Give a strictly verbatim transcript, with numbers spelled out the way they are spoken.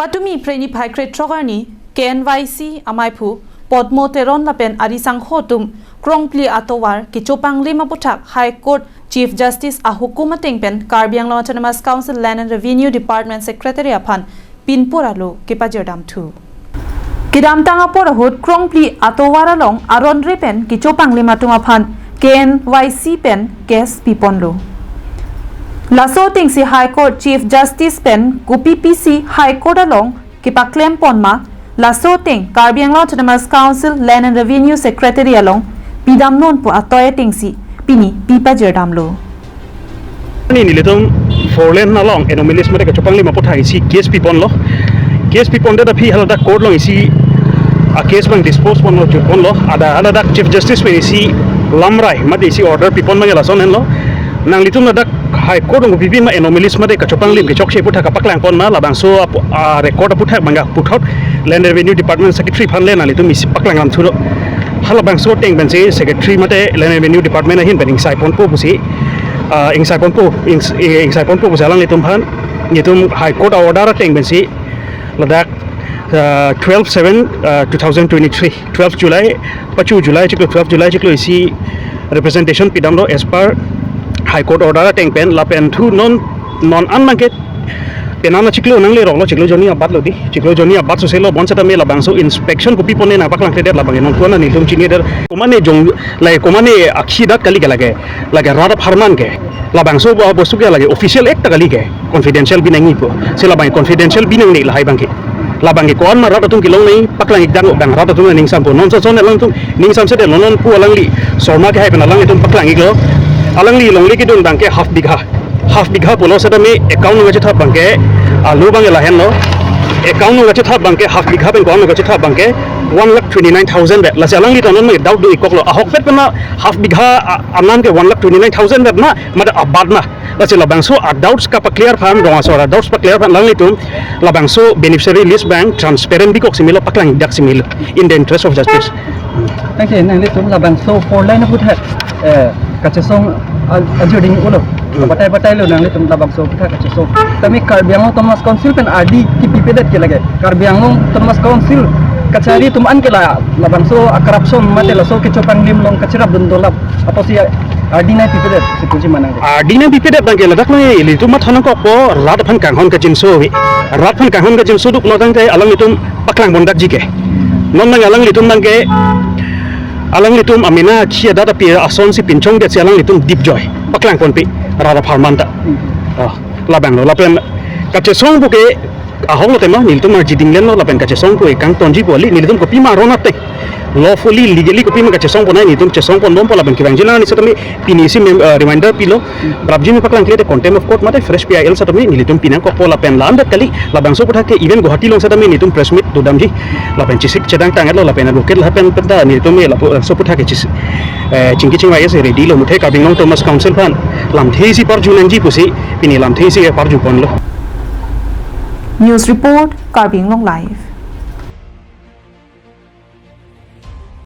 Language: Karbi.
Patumi Phre niphai krethrok arni K N Y C amaiphu Podmo Teron lapen arisangho atum Krongpli atovar kechopanglim aputhak High Court Chief Justice ahukum ateng pen Karbi Anglong Autonomous Council Land and Revenue Department Secretary aphan pinpur alo kepajirdamthu. Kedamtang apor ahut Krongpli atovar along aron re pen kechopanglim atum aphan K N Y C pen case piponlo. Laso atengsi High Court Chief Justice pen kopi pisi High Court along kepaklem ponma, laso ateng Karbi Anglong Autonomous Council Land and Revenue Secretary along pidamnon pu atoi atengsi pini pipajirdamlo. Ni nelitum four lane along anomalies mate kechopanglim aputhak isi case piponlo. Case pipondet aphi haladak court along isi a-case abang dispose ponlo, jutponlo. Ada haladak Chief Justice pen isi lamrai mate isi order pipon abang lason henlo. Nanglitum ladak High Court along kopi pima anomalies mate kechopanglim kechokche aputhak kapaklang ponma, labangso apo-, a-record aputhak abang puthot Land Revenue Department Secretary aphan le nanglitum isi paklangdamthulo. Halabangso ateng pensi Secretary mate Land Revenue Department ahin pen ingsai ponpo pusi, ah, ingsai ponpo, ings-, eh, ingsai ponpo pusi alanglitum aphan, nelitum High Court a-order ateng pensi ladak, ah, twelve seven, ah, two thousand twenty-three, twelve July, pachu July chiklo, twelve July chiklo isi representation pidamlo as per High Court order ateng pen, lapen thu non, non an abangke penang achiklo nangleroklo, chiklo jonni abat lo di, chiklo jonni abat soselo, bonsetame labangso inspection kopi pone nangpaklangkledet labang non kuana nelitum chinidet. Komane jong, lake komane akhi dak kali ke lake, lake rat apharman ke, labangso bo-, bostu ke lake official act ta kali ke, confidential bi nangji pu. Si labang confidential bi nangne lahai abangke. Labangke ko-an ma rat atum kelong nangji paklang-ik dang bang rat atum ningsampo. Non soson alangtum ningsamsedet lo, non pu alangli Sharma kehai pen alanglitum paklang-iklo. Alangli longle kedun abangke half bigha. Half bigha pulo setame account nung kachethap abangke, alo abang lahenlo. Account nung kachethap abangke half bigha pen ko-an nung kachethap abangke one lakh twenty-nine thousand vet. Lasi alanglitum non ma doubt do-ikkoklo. Ahokpet pen half bigha a-, anam ke one lakh twenty-nine thousand vet ma, mate abat ma. Lasi labangso a-doubts kapaclear aphan, rong asor a-doubts paclear aphan alanglitum labangso beneficiary list abang transparent bikok si melo, paklang-ik dak si melo, in the interest of justice. Thank you. Nanglitum labangso four lane aputhak, eh, kachesong a-, ajuding ulo. Hmm. Batai batai lo nanglitum labangso aputhak kachesong. Tame Karbi Anglong Autonomous Council pen ardi kipipedet ke lake. Karbi Anglong Autonomous Council kachari atum an ke la labangso a-corruption mate laso kechopanglim along kachirap dun dolap apotsi ardi nangpipedet si puji manang. Ardi nangpipedet abangke ladak nang ilitum matha nangkokpo, rat aphan kanghon kajinso ave. Rat aphan kanghon kajinso duk lo tangte alanglitum paklang pondakji ke. Non nang alanglitum abangke, alanglitum amena khi adat api asonsi pinchongdet si alanglitum dipjoi paklang ponpe rat apharman ta. Oh, labanglo lapen kachesong puke ahok lo tema nelitum arjiding lenlo lapen kachesong pu kangtonji pu kali, nelitum kopima aron ateng lawfully, legally kopima kachesong ponnai nelitum chesong ponbompo lapen kevangji nang ni setame pini isi mem-, eh, reminder pilo, prapjin paklangkledet contempt of court mate fresh P I L setame nelitum pinangkokpo lapen la-andet kali, labangso aputhak ke even Guwahati along setame nelitum press meet dodamji lapen chesik chedang tanglo lapen advocate lapen penta nelitum lapuson aputhak ke chis-, eh, chingki chingvai si ready lo, muthe Karbi Anglong Autonomous Council aphan lamthe isi parju nangji pusi pini lamthe isi parju ponlo. News report, Karbi Anglong Live.